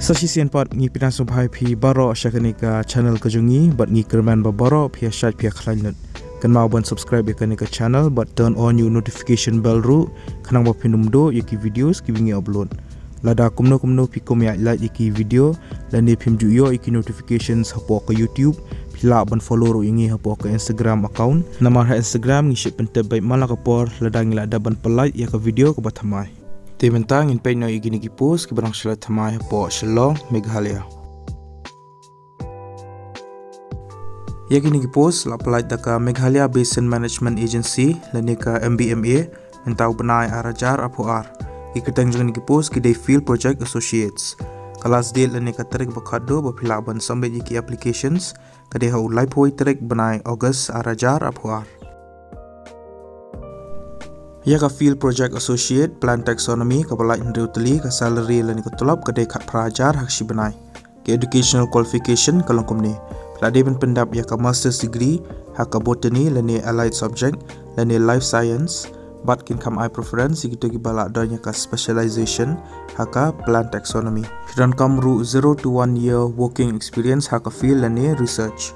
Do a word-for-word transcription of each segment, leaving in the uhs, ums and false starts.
Sa shisien pat ngi pyndonkam sngewbha ïa phi baroh sha kane ka channel ka jong ngi, bad ngi kyrmen ba baroh phi ïa shait phi ïa khlaiñ lut. Kynmaw ban subscribe ïa kane ka channel bad turn on ïa u notification bell ruh, khnang ba phin ym duh ïa ki videos kiba ngi upload. Lada kumno kumno phi kum ïa like ïa ki video lane phim ju ïoh ïa ki notifications hapoh ka YouTube, phi lah ban follow ruh ïa ngi hapoh ka Instagram account. Namar ha Instagram ngi shait pyntip beit man la ka por lada ngi la dep ban pynlait ïa ka video kaba thymmai. Te mynta ngin peit noh ïa kine ki post kiba dang shu lait thymmai hapoh Shillong, Meghalaya. Ïa kine ki post la pynlait da ka Meghalaya Basin Management Agency lane ka M B M A, mynta u bnai ar hajar arphew ar. Ki kyrteng jong kine ki post ki dei Field Project Associates. Ka last date lane ka tarik ba khatduh ba phi lah ban submit ïa ki applications ka dei ha u laiphew tarik bnai August ar hajar arphew ar. Ïa ka Field Project Associate, Plant Taxonomy, kaba lait hynriew tylli, ka salary lane ka tulop ka dei khatphra hajar ha ka shi bnai. Ka educational qualification ka long kumne: phi la dei ban pyndep ïa ka master's degree ha ka botany lane allied subject lane life science, bad kin kham ai preference ïa kito kiba la don ïa ka specialization ha ka plant taxonomy. Phi donkam ruh zero to one year working experience ha ka field lane research.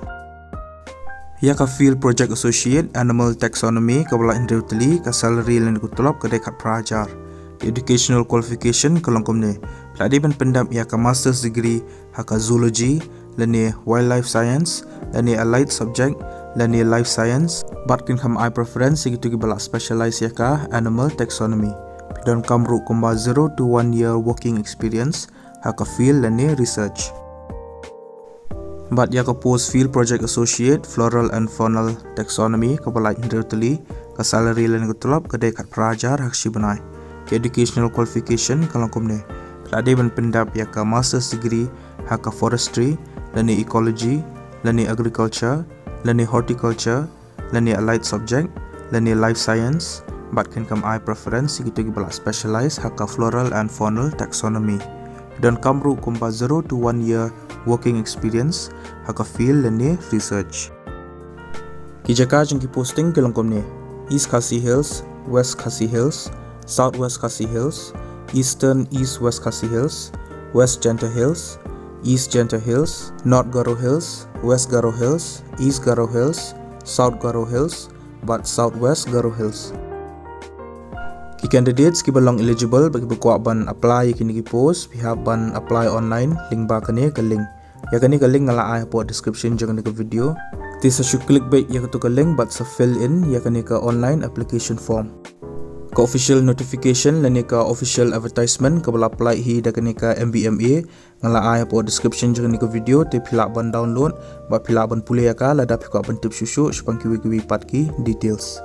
Ïa ka Field Project Associate, Animal Taxonomy, kaba lait hynriew tylli, ka salary lane ka tulop ka dei khatphra hajar. Ka educational qualification ka long kumne: phi la dei ban pyndep ïa ka master's degree ha ka zoology lane wildlife science lane allied subject lane life science, bad kin kham ai preference ïa kito kiba la specialize ïa ka animal taxonomy. Phi donkam ruh kumba zero to one year working experience ha ka field lane research. Bad ïa ka post Field Project Associate, Floral and Faunal Taxonomy, kaba lait hynriew tylli, ka salary lane ka tulop ka dei khatphra hajar ha ka shi bnai. Ka educational qualification ka long kumne: phi la dei ban pyndep ïa ka master's degree ha ka forestry lane ecology lane agriculture lane horticulture lane allied subject lane life science, bad kin kham ai preference ïa kito kiba la specialize ha ka floral and faunal taxonomy. Phi donkam ruh kumba zero to one year working experience ha ka field lane research. Ki jaka jong ki posting ki long kumne: East Khasi Hills, West Khasi Hills, South West Khasi Hills, Eastern East West Khasi Hills, West Jaintia Hills, East Jaintia Hills, North Garo Hills, West Garo Hills, East Garo Hills, South Garo Hills, bad South West Garo Hills. Ki candidates kiba long eligible bad kiba kwah ban apply ïa kine ki post, phi hap ban apply online lyngba kane ka link. Ïa kane ka link nga la ai hapoh description jong kane ka video. Te sa shu click beit ïa kato ka link bad sa fill in ïa kane ka online application form. Ka official notification lane ka official advertisement kaba la pynlait hi da kane ka M B M A nga la ai hapoh description jong kane ka video, te phi lah ban download bad phi lah ban pule ïa ka lada phi kwah ban tip shuh shuh shaphang kiwei kiwei pat ki details.